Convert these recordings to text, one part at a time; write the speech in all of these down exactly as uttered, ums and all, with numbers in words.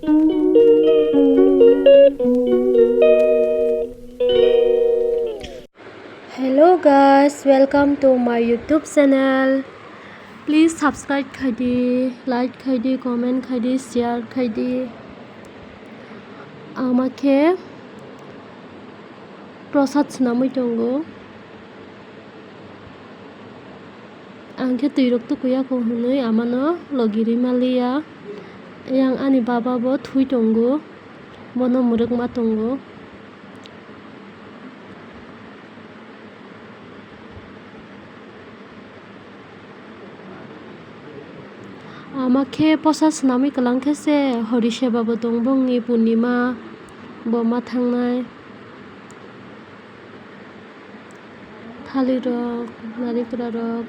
Hello guys, welcome to my YouTube channel. Please subscribe khaidi, like khaidi, comment khaidi, share khaidi. Ama khe prosad swnamwi tongo. Ang khe twi rok tukuya kho hwnwi amano logi rwi maliya. Yang ani baba bo thwi tongo, bono mwrwkma tongo. Ama khe posa swnamwi kwlang khe se hori seba bo tong bongni purnima bo ma thangnai. Thali rok, narikra rok.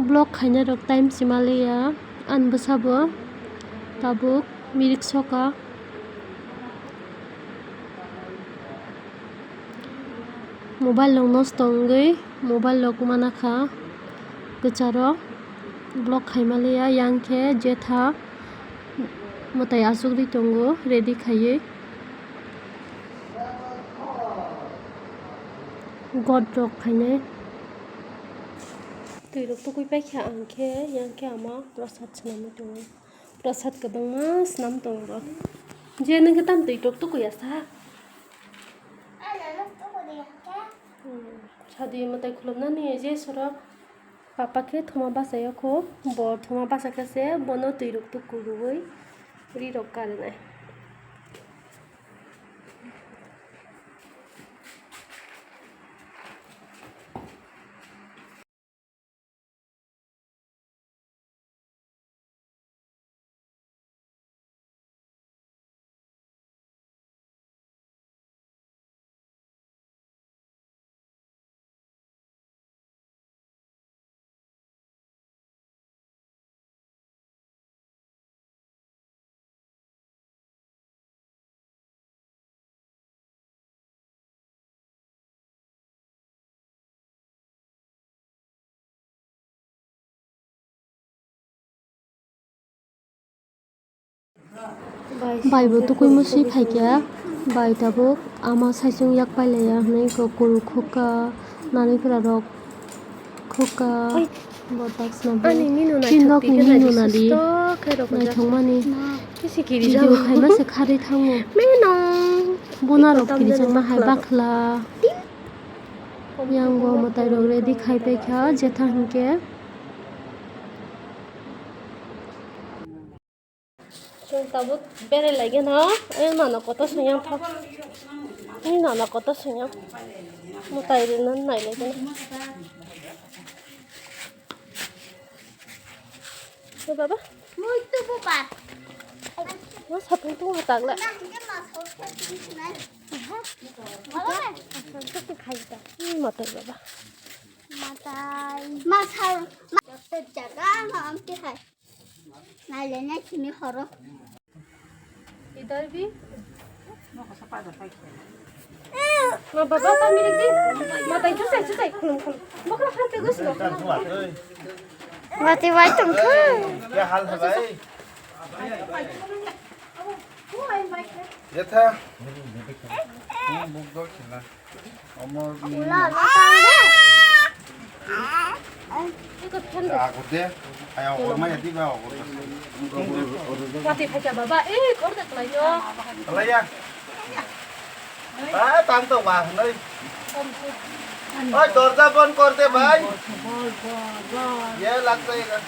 Vlog khainai rok time si maliya, ani bwsa bo tabuk mirik soka. Mobile rok nosto wngwi mobile rok mana kha kwcharo vlog khai maliya, yang khe jetha mwtai achukgwi tongo ready khaiwi. God rok khainai. Twi rok tukui paikha ang khe, yang khe ama prosad swnamwi tongo. Prosad kwbangma swnam tongo. Je nwng khe tam twi rok tukui ya sa? Hmm, sadi mwtai khulumnani je soro papa khe thuma bachai o kho, bo thuma bacha khe se bono twi rok tuku rwui ri rok karinai. Bai bo tukui musi phaikha, bai tabuk ama saichung yak pailaiya hwnwi kok kuru khukha, narikra rok khukha. Oi. Bo taksna bo ani minu chini nokni minu nadi naithokmani video khaima se kharwi thango. Mino. Bonarok kirijak ma hai bakhla. Yang bo mwtai rok ready khai paikha jetha hinkhe. Chwng tabuk berai lai gano, eh, mano kotor song yang thok. Eh, mano kotor song yang. Mwtai rwna nai lai gano. Eh, baba. Mui tu bupat. Ma sapung tu matak la. Nang ke ma sok ke tu sinai. Baba. Sok ke khai ta. Eh, matai baba. Matai. Masal. Ma-, jaga ma am ke khai. Nai le nai simi horo. Idar bi. Ma baba ta mirik di. Ma tai chusai chusai khulum khulum. Bokra khan te gus lo. Mati wai tung khu. Kya hal hai bhai? Jetha. Buk dol khela. Omo ni. Ula, ula, tang de. Iko phan de. Ago de. Aya, ogo ma ya di ba, ogo. Mati phaikha baba, eh, kor de klai yo. Klai ya. Ah, tang to ba, noi. Oi, dorja bon kor de, bhai. Ye lag jayega.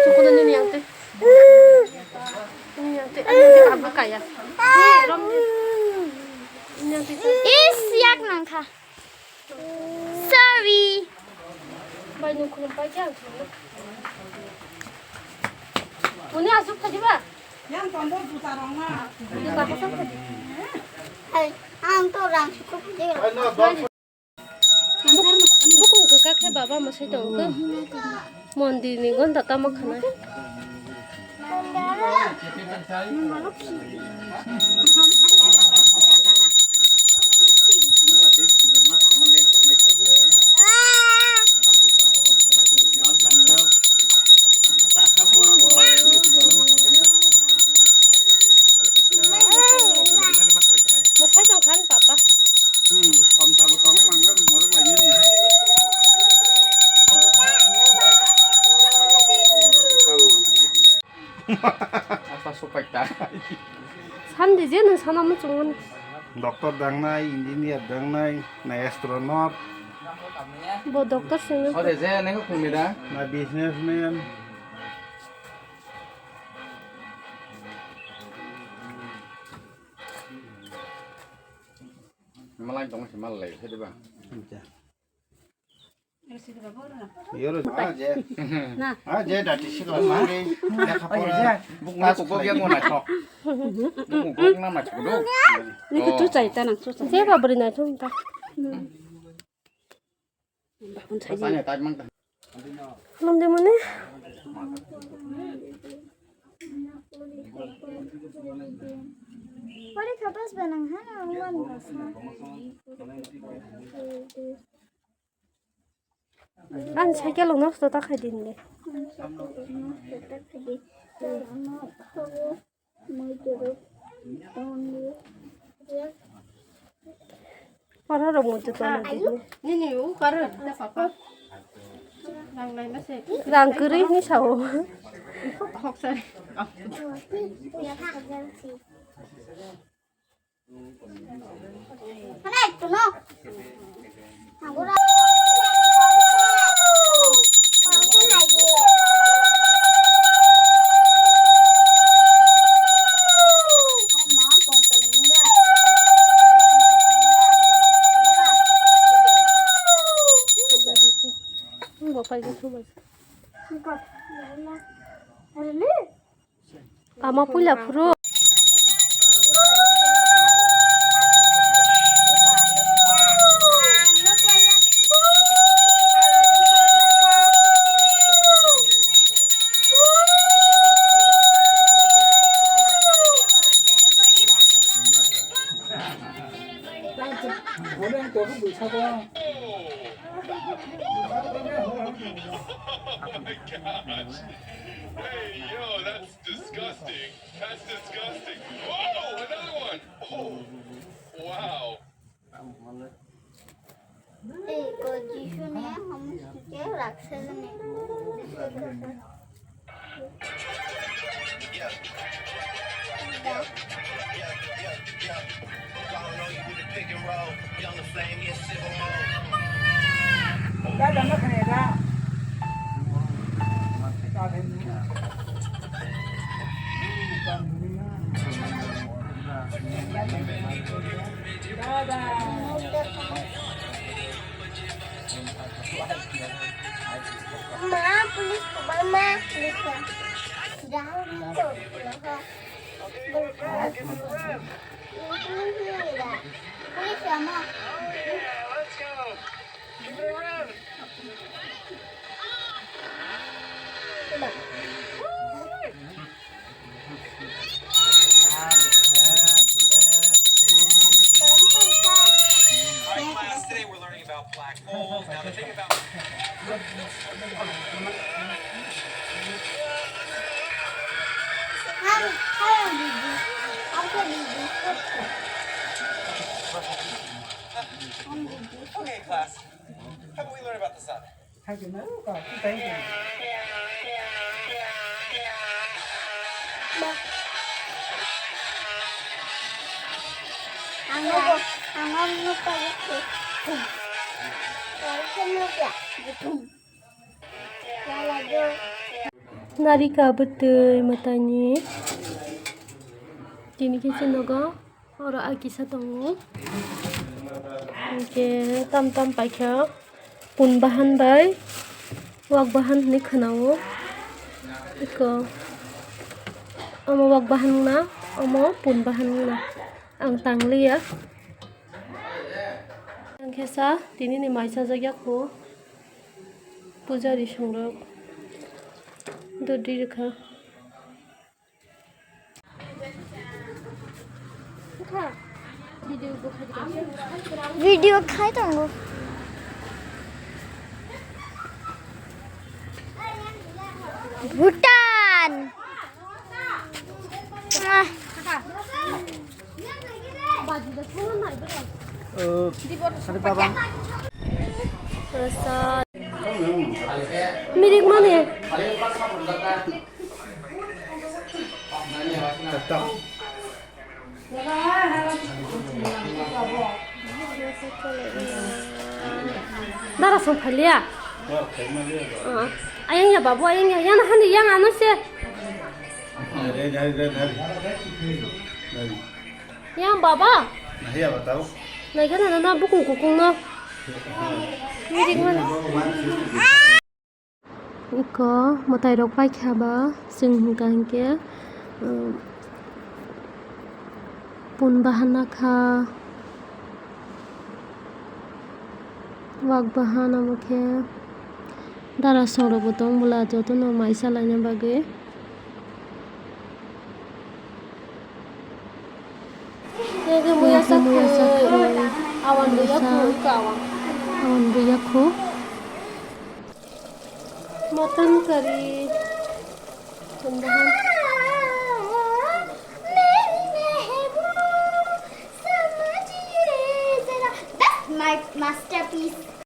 Chukuna nini yang twi. Nini yang twi, ani yang twi kabuk kaya. Ni rom ni. Nini yang twi. Is yak nangkha. Sorry. Bai nung khulum pai khe ang thangno. Muni asuk khaji ba? Yang tondo juta rong na. Juta kosong khaji. Hai, ang to rang sukuk khaji. Bukung kwkha khe baba mwsai tongkhe. Mondir ni gonta tamo khwnai. Mwsai tongkha ni papa. Hmm, somta bo tongwi mangkha, morok lainani. Asa sopai ta. Sandi je nwng sana muchungmani. Doctor dangnai, engineer dangnai, na astronaut. Bo doctor sini. Ode je nengko khungni da. Na businessman. Malai tong se mal lai se diba. Yoro, ah, je. Na. Ah, je, dati si lo mari. Lekha pora. Buk ni kok ya ngona to. Buk kok na ma chukdo. Ni tu chai ta nang tu chai. Je ba bri na tu ta. Tanya tai mang ta. Nung de mane? Pare khapas banang ha, ang wan basa. Ang cycle no sto ta khai din de. Oro rok muitu tong di. Nini u karo ta papa. Rang nai ma se. Rang kwrwi ni sao. Hok sari. Ama puila phuru. Hey, yo, that's disgusting. That's disgusting. Whoa, another one. Oh, wow. Ei, ko Jisu ne, hum suje rakshas ne. Ma, police ko, ma, police ko. Jangan gitu. Police ya, ma. All right, class, today we're learning about black holes. Now, the thing about Okay, class. How do you know? God, thank you. Ma. Narika bwtwi mwtaini tini khe se nogo oro a kisa tongo. Hinkhe tam tam paikha pun bahan bai wak bahan hinwi khwnao. Eko omo wak bahan wngna, omo pun bahan wngna. Ang tangliya. Ang khe sa tini ni mai chajak ya kho. Pujari songrok dodi rwkha. Video khai tongo. Bhutan. Ah. Mirik mani. Dara song phalia. Ah, ayang ya babu, ayang ya, yang hani yang anu se. Yang baba. Nai gana na bukung kukung no. Mirik mani. Iko mwtai rok paikha ba, chwng hwnkha hinkhe, um, pun bahan nakha, wak bahan, omo khe dara songrokbo tong bwla, jotono mai salaina bagwi. Yang ke muya sakhu. Awan buya khu, ika awan. Awan buya khu. Mutton curry. That's my masterpiece.